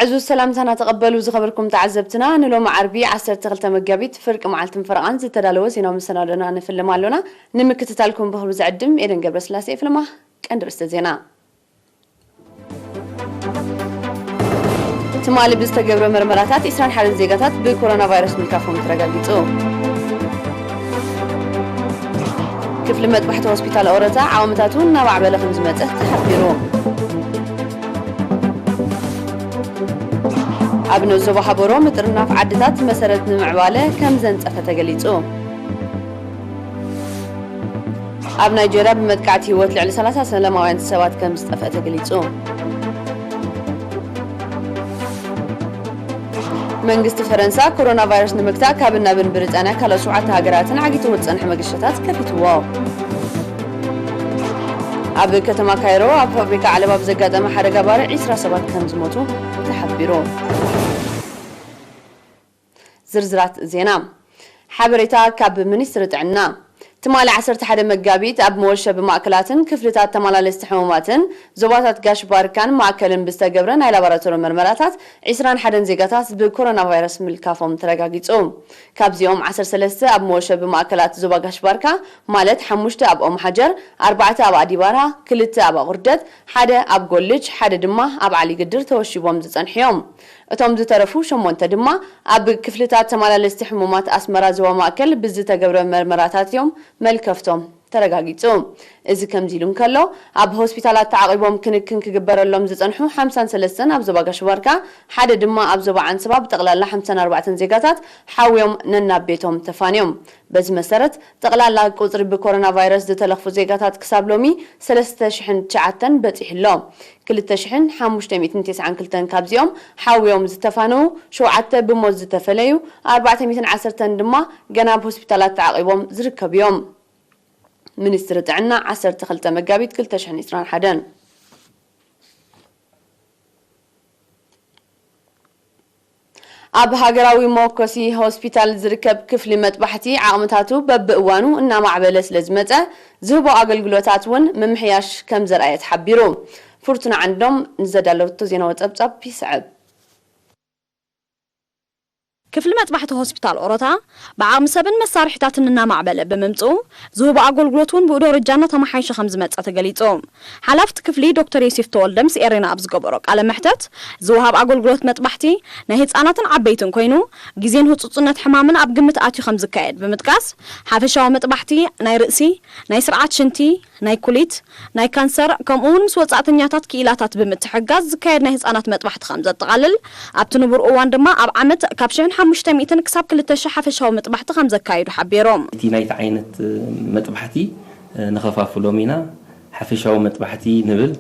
ዕዙዝ ሰላምታና ተቐበሉ ዝኸበርኩም ተዓዘብትና፣ ንሎሚ ዓርቢ ዓሰርተ ክልተ መጋቢት ፍርቂ መዓልትን ፈረቓን ዝተዳለወ ዜናዊ መሰናዶና ንፍልም ኣሎና። ንምክትታልኩም ብኽብሪ ዝዕድም ኤደን ገብረስላሴ። ፍልማ ቀንዲ ርእስተ ዜና። ትማሊ ብዝተገብረ መርመራታት ዒስራን ሓደን ዜጋታት ብኮሮና ቫይረስ ምልካፎም ተረጋጊጹ። ክፍሊ መጥባሕቲ ሆስፒታል ኦረታ ዓቕምታቱ እናማዕበለ ከም ዝመጸ ተሓቢሩ። ኣብ ንኡስ ዞባ ሃበሮ ምጥርናፍ ዓድታት መሰረት ንምዕባለ ከም ዘንጸፈ ተገሊጹ። ኣብ ናይጀርያ ብመጥቃዕቲ ህይወት ልዕሊ ሰላሳ ሰላማውያን ሰባት ከም ዝጠፍአ ተገሊጹ። መንግስቲ ፈረንሳ ኮሮና ቫይረስ ንምግታእ ካብን ናብን ብሪጣንያ ካልኦት ሸውዓተ ሃገራትን ዓጊትዎ ዝጸንሐ መገሻታት ከፊትዎ። ኣብ ከተማ ካይሮ ኣብ ፋብሪካ ዓለባ ብዘጋጠመ ሓደጋ ባርዕ ዒስራ ሰባት ከም ዝሞቱ ተሓቢሩ። ዝርዝራት ዜና። ሓበሬታ ካብ ሚኒስትሪ ጥዕና። ትማሊ ዓሰርተ ሓደ መጋቢት ኣብ መወሸቢ ማእከላትን ክፍልታት ተመላለስቲ ሕሙማትን ዞባታት ጋሽ ባርካን ማእከልን ብዝተገብረ ናይ ላቦራቶሪ መርመራታት ዒስራን ሓደን ዜጋታት ብኮሮና ቫይረስ ምልካፎም ተረጋጊጹ። ካብዚኦም ዓሰርተ ሰለስተ ኣብ መወሸቢ ማእከላት ዞባ ጋሽ ባርካ፣ ማለት ሓሙሽተ ኣብ ኦም ሓጀር፣ ኣርባዕተ ኣብ ኣዲባራ፣ ክልተ ኣብ ኣቑርደት፣ ሓደ ኣብ ጎልጅ፣ ሓደ ድማ ኣብ ዓሊ ግድር ተወሺቦም ዝጸንሑ እዮም። እቶም ዝተረፉ ሸሞንተ ድማ ኣብ ክፍልታት ተመላለስቲ ሕሙማት ኣስመራ ዞባ ማእከል ብዝተገብረ መርመራታት እዮም መልከፍቶም ተረጋጊጹ። እዚ ከምዚ ኢሉ እንከሎ፣ ኣብ ሆስፒታላት ተዓቒቦም ክንክን ክግበረሎም ዝጸንሑ ሓምሳን ሰለስተን ኣብ ዞባ ጋሽ ባርካ፣ ሓደ ድማ ኣብ ዞባ ዓንስባ፣ ብጠቕላላ ሓምሳን ኣርባዕተን ዜጋታት ሓውዮም ነናብ ቤቶም ተፋንዮም። በዚ መሰረት፣ ጠቕላላ ቁጽሪ ብኮሮና ቫይረስ ዝተለኽፉ ዜጋታት ክሳብ ሎሚ ሰለስተ ሽሕን ትሽዓተን በጺሑ ኣሎ። ክልተ ሽሕን ሓሙሽተ ሚእትን ተስዓን ክልተን ካብዚኦም ሓውዮም ዝተፋነዉ፣ ሸውዓተ ብሞት ዝተፈለዩ፣ ኣርባዕተ ሚእትን ዓሰርተን ድማ ገና ኣብ ሆስፒታላት ተዓቒቦም ዝርከቡ እዮም። ሚኒስትሪ ጥዕና፣ ዓሰርተ ክልተ መጋቢት ክልተ ሽሕን ዕስራን ሓደን። ኣብ ሃገራዊ መወከሲ ሆስፒታል ዝርከብ ክፍሊ መጥባሕቲ ዓቕምታቱ በብእዋኑ እናማዕበለ ስለ ዝመጸ፣ ዝህቦ ኣገልግሎታት እውን ምምሕያሽ ከም ዘርኣየ ተሓቢሩ። ፍርቱና ዓንዶም ንዘዳለወቶ ዜናዊ ጸብጻብ ይስዕብ። ክፍሊ መጥባሕቲ ሆስፒታል ኦሮታ ብዓቕሚ ሰብን መሳርሒታትን እናማዕበለ ብምምጽኡ፣ ዝህቦ ኣገልግሎት እውን ብኡ ደረጃ እናተመሓየሸ ከም ዝመጸ ተገሊጹ። ሓላፍቲ ክፍሊ ዶክተር ዮሴፍ ተወልደ ምስ ኤሬና ኣብ ዝገበሮ ቃለ መሕተት፣ ዝወሃብ ኣገልግሎት መጥባሕቲ ናይ ህጻናትን ዓበይትን ኮይኑ፣ ግዜን ህጹጽነት ሕማምን ኣብ ግምት ኣትዩ ከም ዝካየድ ብምጥቃስ፣ ሓፈሻዊ መጥባሕቲ ናይ ርእሲ፣ ናይ ስርዓት ሽንቲ፣ ናይ ኩሊት፣ ናይ ካንሰር፣ ከምኡ እውን ምስ ወጻእተኛታት ክኢላታት ብምትሕግጋዝ ዝካየድ ናይ ህጻናት መጥባሕቲ ከም ዘጠቓልል፣ ኣብቲ ንቡር እዋን ድማ ኣብ ዓመት ካብ ሽሕን ሓሙሽተ ሚእትን ክሳብ ክልተ ሽሕ ሓፈሻዊ መጥባሕቲ ከም ዘካይዱ ሓቢሮም። እቲ ናይቲ ዓይነት መጥባሕቲ ንኸፋፍሎም ኢና። ሓፈሻዊ መጥባሕቲ ንብል፣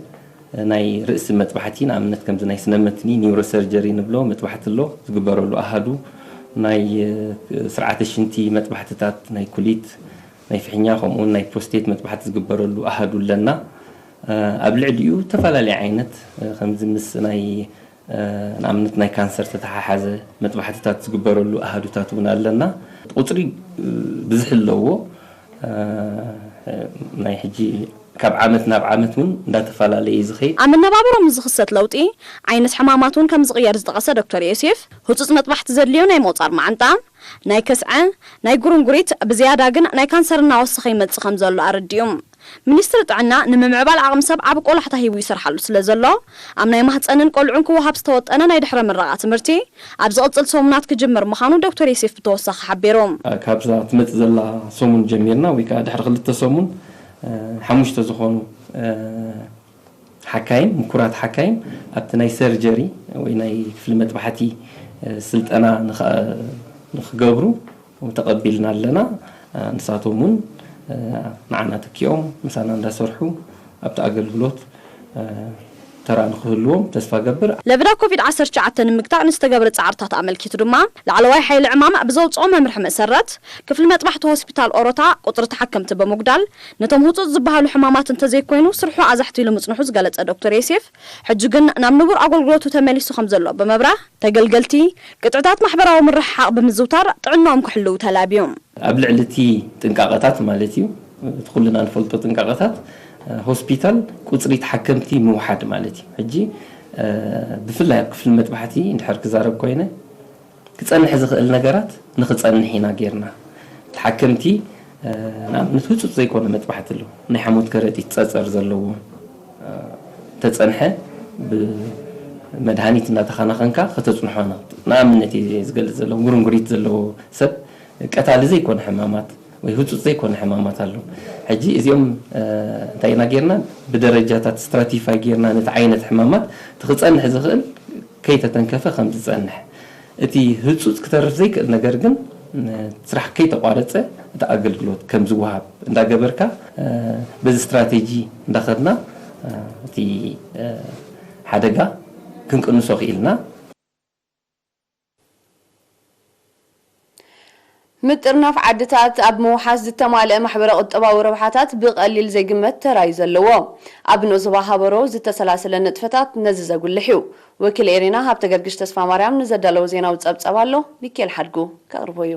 ናይ ርእሲ መጥባሕቲ፣ ንኣብነት ከምዚ ናይ ስነ መትኒ፣ ኒውሮሰርጀሪ ንብሎ መጥባሕቲ ኣሎ ዝግበረሉ ኣሃዱ፣ ናይ ስርዓተ ሽንቲ መጥባሕትታት፣ ናይ ኩሊት፣ ናይ ፍሕኛ፣ ከምኡውን ናይ ፕሮስቴት መጥባሕቲ ዝግበረሉ ኣሃዱ ኣለና። ኣብ ልዕሊኡ ዝተፈላለየ ዓይነት፣ ከምዚ ምስ ናይ፣ ንኣብነት ናይ ካንሰር ተተሓሓዘ መጥባሕትታት ዝግበረሉ ኣሃዱታት እውን ኣለና። ቁጽሪ ብዝሒ ኣለዎ። ናይ ሕጂ ካብ ዓመት ናብ ዓመት እውን እንዳተፈላለየ እዩ ዝኸይድ። ኣብ መነባብሮኦም ዝኽሰት ለውጢ፣ ዓይነት ሕማማት እውን ከም ዝቕየር ዝጠቐሰ ዶክተር ዮሴፍ፣ ህጹጽ መጥባሕቲ ዘድልዮ ናይ ሞጻር መዓንጣ፣ ናይ ከስዐ፣ ናይ ጉርንጉሪት፣ ብዝያዳ ግን ናይ ካንሰር እናወሰኸ ይመጽእ ከም ዘሎ ኣረዲኡ። ሚኒስትሪ ጥዕና ንምምዕባል ዓቕሚ ሰብ ዓቢ ቆላሕታ ሂቡ ይሰርሓሉ ስለ ዘሎ፣ ኣብ ናይ ማህጸንን ቆልዑን ክወሃብ ዝተወጠነ ናይ ድሕረ ምረቓ ትምህርቲ ኣብ ዝቕጽል ሰሙናት ክጅምር ምዃኑ ዶክተር ዮሴፍ ብተወሳኺ ሓቢሩ። ካብዛ ትመጽእ ዘላ ሰሙን ጀሚርና ወይ ከዓ ድሕሪ ክልተ ሰሙን፣ እ፣ ሓሙሽተ ዝኾኑ፣ እ፣ ሓካይም፣ ምኩራት ሓካይም ኣብቲ ናይ ሰርጀሪ ወይ ናይ ክፍሊ መጥባሕቲ፣ እ፣ ስልጠና ንኸ-፣ ንኽገብሩ ተቐቢልና ኣለና። እ፣ ንሳቶም እውን፣ እ፣ ንዓና ተኪኦም ምሳና እንዳሰርሑ ኣብቲ ኣገልግሎት፣ እ፣ ተራ ንክህልዎም ተስፋ ገብር። ለበዳ ኮቪድ ዓሰርተ ትሽዓተ ንምግታእ ንዝተገብረ ጻዕርታት ኣመልኪቱ ድማ፣ ላዕለዋይ ሓይሊ ዕማም ብዘውጽኦ መምርሒ መሰረት፣ ክፍሊ መጥባሕቲ ሆስፒታል ኦሮታ ቁጽሪ ተሓከምቲ ብምጉዳል፣ ነቶም ህጹጽ ዝበሃሉ ሕማማት እንተዘይኮይኑ ስርሑ ኣዛሕቲሉ ምጽንሑ ዝገለጸ ዶክተር ዮሴፍ፣ ሕጂ ግን ናብ ንቡር ኣገልግሎቱ ተመሊሱ ከም ዘሎ ብምብራህ፣ ተገልገልቲ ቅጥዕታት ማሕበራዊ ምርሕሓቕ ብምዝውታር ጥዕናኦም ክሕልው ተላብዮም። ኣብ ልዕሊ እቲ ጥንቃቐታት ማለት እዩ፣ እቲ ኩልና ንፈልጦ ጥንቃቐታት፣ ሆስፒታል ቁጽሪ ተሓከምቲ ምውሓድ ማለት እዩ። ሕጂ ብፍላይ ኣብ ክፍሊ መጥባሕቲ እንድሕር ክዛረብ ኮይነ፣ ክጸንሕ ዝኽእል ነገራት ንኽጸንሕ ኢና ጌርና። ተሓከምቲ ንኣብነት ህጹጽ ዘይኮነ መጥባሕቲ ኣሎ። ናይ ሓሞት ከረጢት ጸጸር ዘለዎ ተጸንሐ ብመድሃኒት እናተኸናኸንካ ከተጽንሖ። ንኣብነት እየ ዝገልጽ ዘለኹ፣ ጉርንጉሪት ዘለዎ ሰብ ቀታሊ ዘይኮነ ሕማማት ወይ ህጹጽ ዘይኮነ ሕማማት ኣሎ። ሕጂ እዚኦም እንታይ ኢና ጌርና፣ ብደረጃታት ስትራቲፋይ ጌርና ነቲ ዓይነት ሕማማት እቲ ክጸንሕ ዝኽእል ከይተተንከፈ ከም ዝጸንሕ፣ እቲ ህጹጽ ክተርፍ ዘይክእል ነገር ግን ስራሕ ከይተቋረጸ እቲ ኣገልግሎት ከም ዝወሃብ እንዳገበርካ በዚ ስትራቴጂ እንዳኸድና እቲ ሓደጋ ክንቅንሶ ክኢልና። ምጥርናፍ ዓድታት ኣብ ምውሓስ ዝተማልአ ማሕበረ ቁጠባዊ ረብሓታት ብቐሊል ዘይግመት ተራዩ ዘለዎ ኣብ ንኡስ ዞባ ሃበሮ ዝተሰላሰለ ንጥፈታት ነዚ ዘጉልሕ እዩ። ወኪል ኤሪና ሃብተገርግሽ ተስፋማርያም ንዘዳለዎ ዜናዊ ጸብጸብ ኣሎ፣ ሚኪኤል ሓድጉ ከቕርቦ እዩ።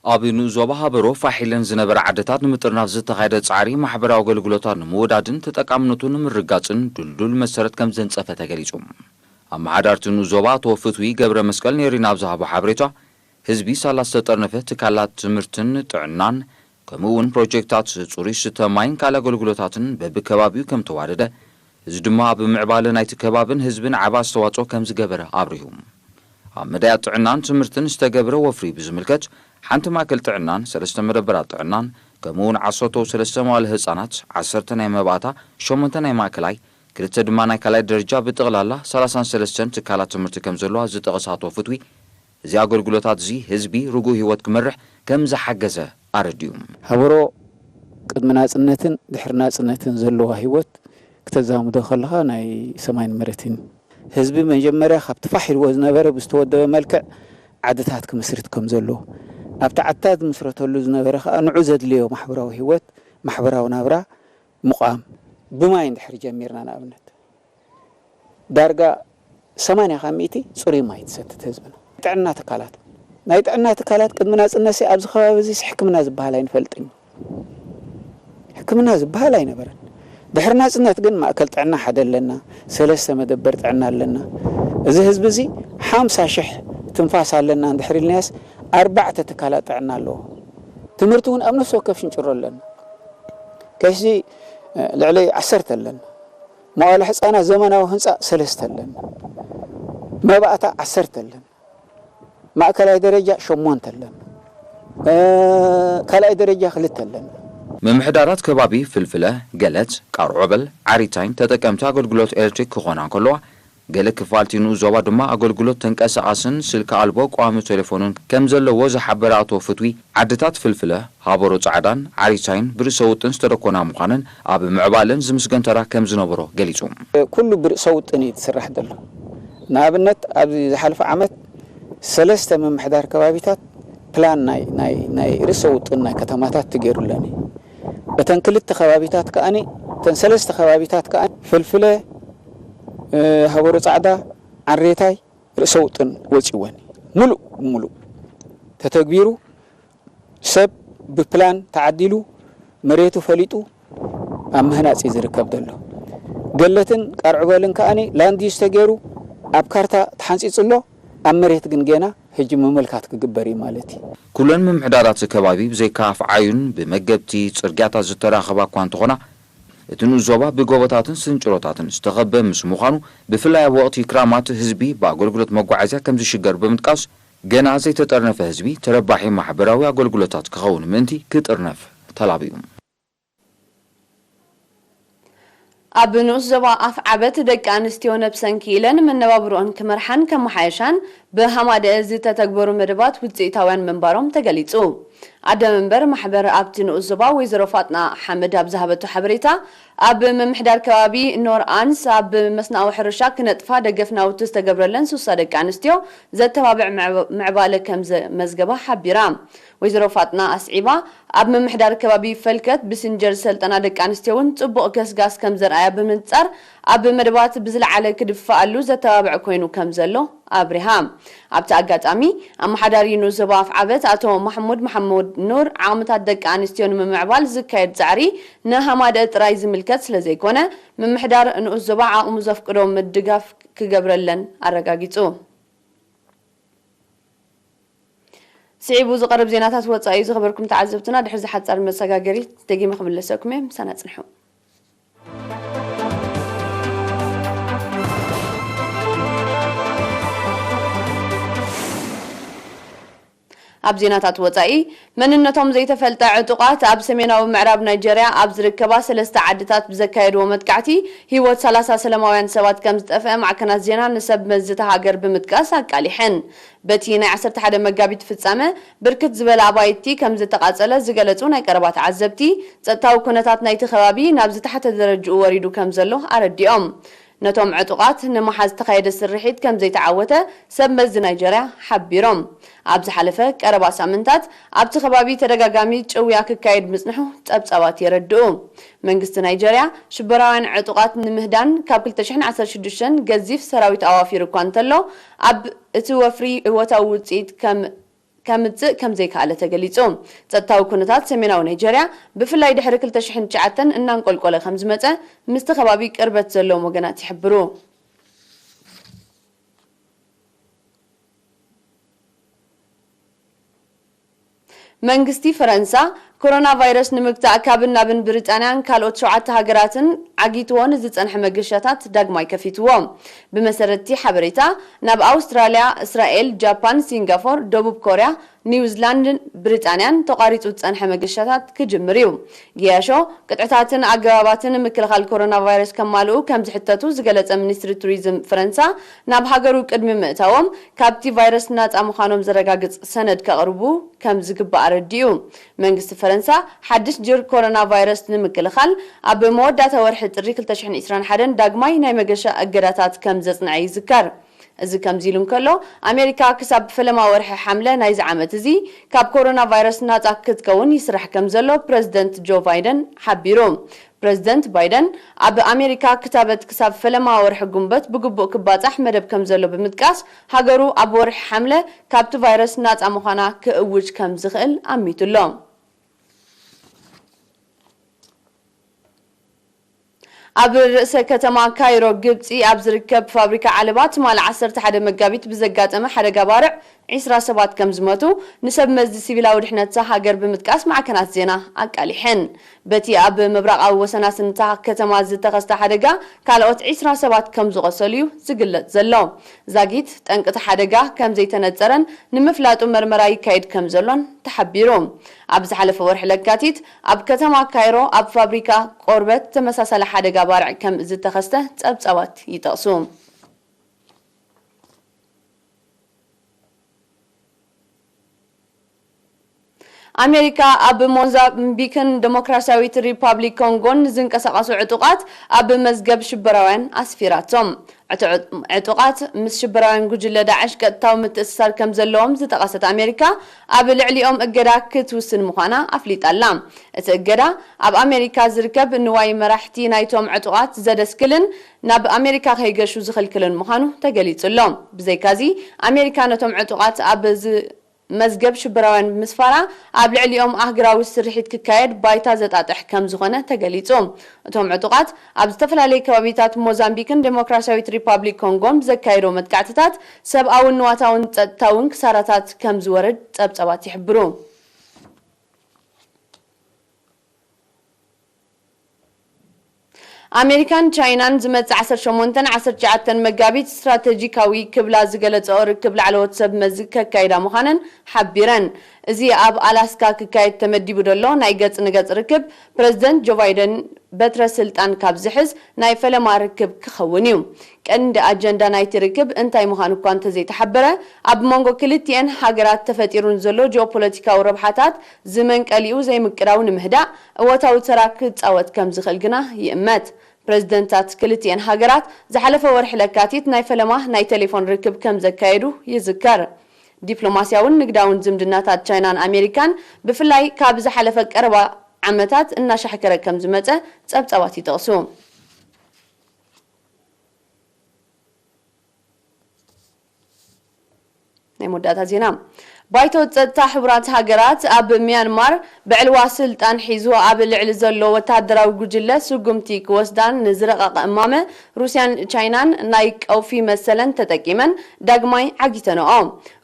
ኣብ ንኡስ ዞባ ሃበሮ ፋሕ ኢለን ዝነበራ ዓድታት ንምጥርናፍ ዝተኻየደ ጻዕሪ ማሕበራዊ ኣገልግሎታት ንምውዳድን ተጠቃምነቱ ንምርግጋጽን ድልዱል መሰረት ከም ዘንጸፈ ተገሊጹ። ኣመሓዳርቲ ንኡስ ዞባ ኣቶ ፍትዊ ገብረመስቀል ንኤሪና ኣብ ዝሃቦ ሓበሬታ፣ ህዝቢ ሳላ ዝተጠርነፈ ትካላት ትምህርትን ጥዕናን ከምኡ እውን ፕሮጀክታት ጽሩይ ስተ ማይን ካልእ ኣገልግሎታትን በብከባቢኡ ከም ተዋደደ፣ እዚ ድማ ኣብ ምዕባለ ናይቲ ከባብን ህዝብን ዓቢ ኣስተዋጽኦ ከም ዝገበረ ኣብሪሁ። ኣብ መዳያት ጥዕናን ትምህርትን ዝተገብረ ወፍሪ ብዝምልከት፣ ሓንቲ ማእከል ጥዕናን ሰለስተ መደበራት ጥዕናን ከምኡ እውን ዓሰርተው ሰለስተ መዋለ ህጻናት፣ ዓሰርተ ናይ መባእታ፣ ሸሞንተ ናይ ማእከላይ፣ ክልተ ድማ ናይ ካልኣይ ደረጃ ብጠቕላላ ሰላሳን ሰለስተን ትካላት ትምህርቲ ከም ዘለዋ ዝጠቐሰ ኣቶ ፍትዊ፣ እዚ ኣገልግሎታት እዚ ህዝቢ ርጉእ ህይወት ክመርሕ ከም ዝሓገዘ ኣረዲኡ። ሃበሮ ቅድሚ ናጽነትን ድሕሪ ናጽነትን ዘለዋ ህይወት ክተዛምዶ ከለኻ ናይ ሰማይን መረትን። ህዝቢ መጀመርያ ካብቲ ፋሕ ኢልዎ ዝነበረ ብዝተወደበ መልክዕ ዓድታት ክምስርት ከም ዘለዎ፣ ኣብቲ ዓድታት ዝምስረተሉ ዝነበረ ከኣ ንዑ ዘድልዮ ማሕበራዊ ህይወት፣ ማሕበራዊ ናብራ ምቋም ብማይ እንድሕር ጀሚርና ንኣብነት ዳርጋ ሰማንያ ካብ ሚእቲ ጽሩይ ማይ ትሰትት ህዝብና። ጥዕና ትካላት ናይ ጥዕና ትካላት ቅድሚ ናጽነትሲ ኣብዚ ከባቢ እዚ ሕክምና ዝበሃል ኣይንፈልጥን እዩ። ሕክምና ዝበሃል ኣይነበረን። ድሕሪ ናጽነት ግን ማእከል ጥዕና ሓደ ኣለና፣ ሰለስተ መደበር ጥዕና ኣለና። እዚ ህዝቢ እዚ ሓምሳ ሽሕ ትንፋስ ኣለና እንድሕር ኢልናዮስ ኣርባዕተ ትካላት ጥዕና ኣለዎ። ትምህርቲ እውን ኣብ ነፍሲ ወከፍ ሽንጭሮ ኣለና። ከይሲ ልዕሊ ዓሰርተ ኣለና። መዋለ ሕጻናት ዘመናዊ ህንጻ ሰለስተ ኣለና። መባእታ ዓሰርተ ኣለና። ማእከላይ ደረጃ ሸሞንተ ኣለና። ካልኣይ ደረጃ ክልተ ኣለና። ምምሕዳራት ከባቢ ፍልፍለ፣ ገለት፣ ቃርዖበል፣ ዓሪታይን ተጠቀምቲ ኣገልግሎት ኤሌክትሪክ ክኾና እንከለዋ፣ ገለ ክፋልቲ ንኡስ ዞባ ድማ ኣገልግሎት ተንቀሳቓስን ስልኪ ኣልቦ ቀዋሚ ቴሌፎንን ከም ዘለዎ ዝሓበረ ኣቶ ፍትዊ፣ ዓድታት ፍልፍለ፣ ሃበሮ ጻዕዳን ዓሪታይን ብርእሰ ውጥን ዝተደኮና ምዃነን ኣብ ምዕባለን ዝምስገን ተራ ከም ዝነበሮ ገሊጹ። ኩሉ ብርእሰ ውጥን እዩ ዝስራሕ ዘሎ። ንኣብነት ኣብዚ ዝሓለፈ ዓመት ሰለስተ ምምሕዳር ከባቢታት ፕላን ናይ ናይ ናይ ርእሰ ውጥን ናይ ከተማታት ተገይሩለን እዩ። እተን ክልተ ከባቢታት ከኣ እተን ሰለስተ ከባቢታት ከኣ ፍልፍለ ሃበሮ ጻዕዳ ዓሬታይ ርእሰ ውጥን ወጺወን ሙሉእ ብሙሉእ ተተግቢሩ ሰብ ብፕላን ተዓዲሉ መሬቱ ፈሊጡ ኣብ ምህናጽ እዩ ዝርከብ ዘሎ። ገለትን ቃርዕበልን ከኣ ላንድ ዩዝ ተገይሩ ኣብ ካርታ ተሓንጺጹ ኣሎ። ኣብ መሬት ግን ጌና ሕጂ ምምልካት ክግበር እዩ ማለት እዩ። ኩለን ምምሕዳራት ከባቢ ብዘይካ ኣፍዓዩን ብመገብቲ ጽርግያታት ዝተራኸባ እኳ እንተኾና፣ እቲ ንኡስ ዞባ ብጎቦታትን ስንጭሮታትን ዝተኸበ ምስ ምዃኑ፣ ብፍላይ ኣብ ወቕቲ ክራማት ህዝቢ ብኣገልግሎት መጓዓዝያ ከም ዝሽገር ብምጥቃስ፣ ገና ዘይተጠርነፈ ህዝቢ ተረባሒ ማሕበራዊ ኣገልግሎታት ክኸውን ምእንቲ ክጥርነፍ ተላብዩ። ኣብ ንኡስ ዞባ ኣፍዓበት ደቂ ኣንስትዮ ነብሰን ክኢለን መነባብሮኦን ክመርሓን ከመሓየሻን ብሃማደኤ ዝተተግበሩ መደባት ውፅኢታውያን ምንባሮም ተገሊፁ። ኣደ መንበር ማሕበር ኣብቲ ንኡስ ዞባ ወይዘሮ ፋጥና ሓመድ ኣብ ዝሃበቶ ሓበሬታ፣ ኣብ ምምሕዳር ከባቢ ኖር ኣንስ ኣብ መስናዊ ሕርሻ ክነጥፋ ደገፍ ናውቲ ዝተገብረለን ሱሳ ደቂ ኣንስትዮ ዘተባብዕ ምዕባለ ከም ዘመዝገባ ሓቢራ። ወይዘሮ ፋጥና ኣስዒባ፣ ኣብ ምምሕዳር ከባቢ ፈልከት ብሲንጀር ዝሰልጠና ደቂ ኣንስትዮ እውን ፅቡቕ ገስጋስ ከም ዘርኣያ ብምንፃር፣ ኣብ መደባት ብዝለዓለ ክድፋኣሉ ዘተባብዕ ኮይኑ ከም ዘሎ ኣብሪሃ። ኣብቲ ኣጋጣሚ፣ ኣመሓዳሪ ንኡስ ዞባ ኣፍዓበት ኣቶ ማሕሙድ መሓሙድ ኑር፣ ዓቕምታት ደቂ ኣንስትዮ ንምምዕባል ዝካየድ ጻዕሪ ንሃማደእ ጥራይ ዝምልከት ስለ ዘይኮነ፣ ምምሕዳር ንኡስ ዞባ ዓቕሙ ዘፍቅዶ ምድጋፍ ክገብረለን ኣረጋጊጹ። ስዒቡ ዝቐርብ ዜናታት ወጻኢ እዩ። ዝኸበርኩም ተዓዘብትና፣ ድሕሪ እዚ ሓጻር መሰጋገሪ ደጊመ ክምለሰኩም እየ። ምሳና ጽንሑ። ኣብ ዜናታት ወጻኢ፣ መንነቶም ዘይተፈልጠ ዕጡቓት ኣብ ሰሜናዊ ምዕራብ ናይጀርያ ኣብ ዝርከባ ሰለስተ ዓድታት ብዘካየድዎ መጥቃዕቲ፣ ህይወት ሰላሳ ሰላማውያን ሰባት ከም ዝጠፍአ ማዕከናት ዜና ንሰብ መዚ እታ ሃገር ብምጥቃስ ኣቃሊሐን። በቲ ናይ ዓሰርተ ሓደ መጋቢት ፍጻመ፣ ብርክት ዝበለ ኣባይቲ ከም ዝተቓጸለ ዝገለጹ ናይ ቀረባ ተዓዘብቲ፣ ጸጥታዊ ኩነታት ናይቲ ከባቢ ናብ ዝተሓተ ደረጅኡ ወሪዱ ከም ዘሎ ኣረዲኦም። ነቶም ዕጡቓት ንምሓዝ ዝተኻየደ ስርሒት ከም ዘይተዓወተ ሰብ መዚ ናይጀርያ ሓቢሮም። ኣብ ዝሓለፈ ቀረባ ሳምንታት ኣብቲ ከባቢ ተደጋጋሚ ጭውያ ክካየድ ምጽንሑ ጸብጻባት የረድኡ። መንግስቲ ናይጀርያ ሽበራውያን ዕጡቓት ንምህዳን ካብ ክልተ ሽሕን ዓሰርተ ሽዱሽተን ገዚፍ ሰራዊት ኣዋፊሩ እኳ እንተሎ፣ ኣብ እቲ ወፍሪ እወታዊ ውጽኢት ከም ከምጽእ ከም ዘይከኣለ ተገሊጹ። ጸጥታዊ ኩነታት ሰሜናዊ ናይጀርያ፣ ብፍላይ ድሕሪ ክልተ ሽሕን ትሽዓተን እናንቆልቆለ ከም ዝመጸ፣ ምስቲ ከባቢ ቅርበት ዘለዎም ወገናት ይሕብሩ። መንግስቲ ፈረንሳ፣ ኮሮና ቫይረስ ንምግታእ ካብን ናብን ብሪጣንያን ካልኦት ሸውዓተ ሃገራትን ዓጊትዎ ንዝጸንሐ መገሻታት ዳግማይ ከፊትዎ። ብመሰረት'ቲ ሓበሬታ፣ ናብ ኣውስትራልያ፣ እስራኤል፣ ጃፓን፣ ሲንጋፎር፣ ደቡብ ኮርያ፣ ኒውዚላንድን ብሪጣንያን ተቋሪጹ ዝጸንሐ መገሻታት ክጅምር እዩ። ገያሾ፣ ቅጥዕታትን ኣገባባትን ምክልኻል ኮሮና ቫይረስ ከማልኡ ከም ዝሕተቱ ዝገለጸ ሚኒስትሪ ቱሪዝም ፈረንሳ፣ ናብ ሃገሩ ቅድሚ ምእታዎም ካብቲ ቫይረስ ናጻ ምዃኖም ዘረጋግጽ ሰነድ ከቕርቡ ከም ዝግባእ ኣረዲኡ። መንግስቲ ፈረንሳ፣ ሓድሽ ጅር ኮሮና ቫይረስ ንምክልኻል፣ ኣብ መወዳእታ ወርሒ ጥሪ ክልተ ሽሕን ዕስራን ሓደን ዳግማይ ናይ መገሻ እገዳታት ከም ዘጽንዐ ይዝከር። እዚ ከምዚ ኢሉ እንከሎ፣ ኣሜሪካ ክሳብ ፈለማ ወርሒ ሓምለ ናይዚ ዓመት እዚ ካብ ኮሮና ቫይረስ ናጻ ክትከውን ይስራሕ ከም ዘሎ ፕረዚደንት ጆ ባይደን ሓቢሩ። ፕረዚደንት ባይደን፣ ኣብ ኣሜሪካ ክታበት ክሳብ ፈለማ ወርሒ ጉንበት ብግቡእ ክባጻሕ መደብ ከም ዘሎ ብምጥቃስ፣ ሃገሩ ኣብ ወርሒ ሓምለ ካብቲ ቫይረስ ናጻ ምዃና ክእውጅ ከም ዝኽእል ኣሚቱ ኣሎ። ኣብ ርእሰ ከተማ ካይሮ ግብጺ ኣብ ዝርከብ ፋብሪካ ዓለባ ትማሊ ዓሰርተ ሓደ መጋቢት ብዘጋጠመ ሓደጋ ባርዕ ዒስራ ሰባት ከም ዝሞቱ ንሰብ መዚ ሲቪላዊ ድሕነት እታ ሃገር ብምጥቃስ ማዕከናት ዜና ኣቃሊሐን። በቲ ኣብ ምብራቓዊ ወሰናስን እታ ከተማ ዝተኸስተ ሓደጋ ካልኦት ዒስራ ሰባት ከም ዝቖሰሉ እዩ ዝግለጽ ዘሎ። ዛጊት ጠንቂ እቲ ሓደጋ ከም ዘይተነጸረን ንምፍላጡ መርመራ ይካየድ ከም ዘሎን ተሓቢሩ። ኣብ ዝሓለፈ ወርሒ ለካቲት ኣብ ከተማ ካይሮ ኣብ ፋብሪካ ቆርበት ተመሳሳሊ ሓደጋ ባርዕ ከም ዝተኸስተ ጸብጻባት ይጠቕሱ። ኣሜሪካ ኣብ ሞዛምቢክን ዴሞክራሲያዊት ሪፓብሊክ ኮንጎን ዝንቀሳቐሱ ዕጡቓት ኣብ መዝገብ ሽበራውያን ኣስፊራቶም። ዕጡ-፣ ዕጡቓት ምስ ሽበራውያን ጉጅለ ዳዕሽ ቀጥታዊ ምትእስሳር ከም ዘለዎም ዝጠቐሰት ኣሜሪካ፣ ኣብ ልዕሊኦም እገዳ ክትውስን ምዃና ኣፍሊጣ ኣላ። እቲ እገዳ ኣብ ኣሜሪካ ዝርከብ ንዋይ መራሕቲ ናይቶም ዕጡቓት ዘደስክልን ናብ ኣሜሪካ ከይገሹ ዝኽልክልን ምዃኑ ተገሊጹ ኣሎ። ብዘይካዚ፣ ኣሜሪካ ነቶም ዕጡቓት ኣብ ዝ-፣ መዝገብ ሽበራውያን ብምስፋራ፣ ኣብ ልዕሊኦም ኣህግራዊ ስርሒት ክካየድ ባይታ ዘጣጥሕ ከም ዝኾነ ተገሊጹ። እቶም ዕጡቓት ኣብ ዝተፈላለዩ ከባቢታት ሞዛምቢክን ዴሞክራሲያዊት ሪፓብሊክ ኮንጎን ብዘካየዶ መጥቃዕትታት ሰብኣውን ንዋታውን ጸጥታውን ክሳራታት ከም ዝወርድ ጸብጻባት ይሕብሩ። ኣሜሪካን ቻይናን ዝመጽእ ዓሰርተ ሸሞንተን ዓሰርተ ትሽዓተን መጋቢት ስትራተጂካዊ ክብላ ዝገለጸኦ ርክብ ላዕለዎት ሰብ መዚ ከካይዳ ምዃነን ሓቢረን። እዚ ኣብ ኣላስካ ክካየድ ተመዲቡ ዘሎ ናይ ገጽ ንገጽ ርክብ፣ ፕረዚደንት ጆ ባይደን በትረ ስልጣን ካብ ዝሕዝ ናይ ፈለማ ርክብ ክኸውን እዩ። ቀንዲ ኣጀንዳ ናይቲ ርክብ እንታይ ምዃኑ እኳ እንተዘይተሓበረ፣ ኣብ መንጎ ክልቲኤን ሃገራት ተፈጢሩ ንዘሎ ጂኦፖለቲካዊ ረብሓታት ዝመንቀሊኡ ዘይምቅዳው ንምህዳእ እወታዊ ተራ ክጻወት ከም ዝኽእል ግና ይእመት። ፕረዚደንታት ክልቲኤን ሃገራት ዝሓለፈ ወርሒ ለካቲት ናይ ፈለማ ናይ ቴሌፎን ርክብ ከም ዘካየዱ ይዝከር። ዲፕሎማስያውን ንግዳውን ዝምድናታት ቻይናን ኣሜሪካን ብፍላይ ካብ ዝሓለፈ ቀረባ ዓመታት እናሻሕከረ ከም ዝመጸ ጸብጻባት ይጠቕሱ። ናይ መወዳእታ ዜና። ባይቶ ጸጥታ ሕቡራት ሃገራት ኣብ ሚያንማር ብዕልዋ ስልጣን ሒዙ ኣብ ልዕሊ ዘሎ ወታደራዊ ጉጅለ ስጉምቲ ክወስዳን ንዝረቐቐ እማመ ሩስያን ቻይናን ናይ ቀውፊ መሰለን ተጠቂመን ዳግማይ ዓጊተንኦ።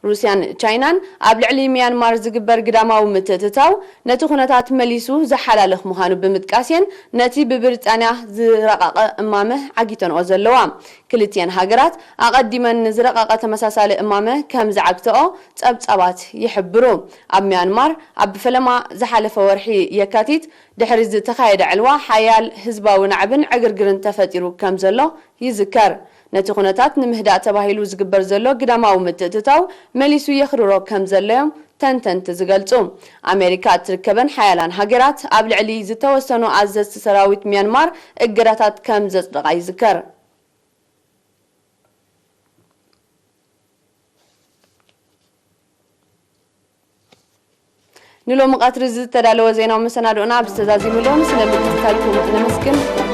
ሩስያን ቻይናን ኣብ ልዕሊ ሚያንማር ዝግበር ግዳማዊ ምትእትታው ነቲ ኩነታት መሊሱ ዝሓላልኽ ምዃኑ ብምጥቃስ እየን ነቲ ብብሪጣንያ ዝረቐቐ እማመ ዓጊተንኦ ዘለዋ። ክልቲኤን ሃገራት ኣቐዲመን ንዝረቐቐ ተመሳሳሊ እማመ ከም ዝዓግተኦ ጸብጻባት ይሕብሩ። ኣብ ሚያንማር ኣብ ፈለማ ዝሓለፈ ወርሒ የካቲት ድሕሪ ዝተኻየደ ዕልዋ ሓያል ህዝባዊ ናዕብን ዕግርግርን ተፈጢሩ ከም ዘሎ ይዝከር። ነቲ ኩነታት ንምህዳእ ተባሂሉ ዝግበር ዘሎ ግዳማዊ ምትእትታው መሊሱ የኽርሮ ከም ዘሎ እዮም ተንተንቲ ዝገልጹ። ኣሜሪካ እትርከበን ሓያላን ሃገራት ኣብ ልዕሊ ዝተወሰኑ ኣዘዝቲ ሰራዊት ሚያንማር እገዳታት ከም ዘጽደቓ ይዝከር። ንሎሚ ቀትሪ ዝተዳለወ ዜናዊ መሰናድኦና ብዝተዛዚሙ ኣሎ። ስለ ምክትታልኩም ነመስግን።